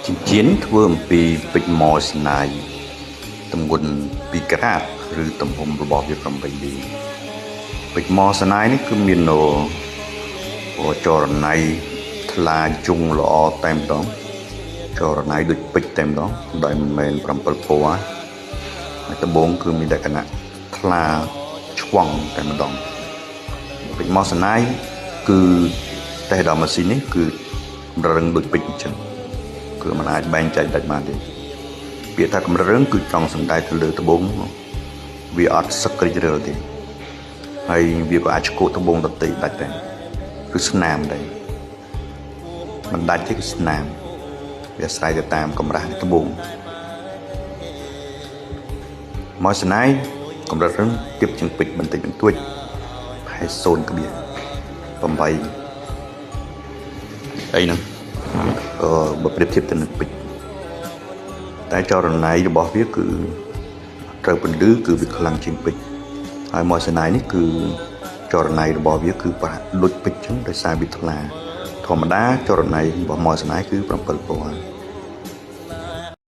ចិញ្ចៀនធ្វើអំពីពេជ្រម៉ស្នាយទម្ងន់2ក្រាតឬទំហំរបស់វា8លីពេជ្រម៉ស្នាយនេះគឺមានចរណៃថ្លាជុងល្អតែម្ដងចរណៃដូចពេជ្រតែម្ដងដោយមិនមែន7ពណ៌ហើយត្បូងគឺមានលក្ខណៈថ្លាឆ្វង់តែម្ដងពេជ្រម៉ស្នាយគឺតេះដល់ម៉ាស៊ីននេះគឺរឹងដូចពេជ្រអញ្ចឹងគឺមិនអាចបែងចែកដាច់បានទេពាក្យថាកម្រិតរឹងគឺចង់សំដៅទៅលើត្បូងវាអត់សឹករិចរិលទេហើយវាក៏អាចឆ្កួតត្បូងដតីដាច់ដែរគឺស្នាមដែរមិនដាច់ទេគឺស្នាមវាអាស្រ័យទៅតាមកម្រាស់ត្បូងមកស្នាយកម្រិតរឹងទៀបជាងពេជ្របន្តិចបន្តួចប្រហែល0.8អីហ្នឹងក៏បើប្រៀបធៀបទៅនឹងពេជ្រតែចរណៃរបស់វាគឺត្រូវពន្លឺគឺវាខ្លាំងជាងពេជ្រហើយមកស្នាយនេះគឺចរណៃរបស់វាគឺប្រាក់ដូចពេជ្រចឹងដោយសារវាថ្លាធម្មតាចរណៃរបស់មកស្នាយគឺ7ពណ៌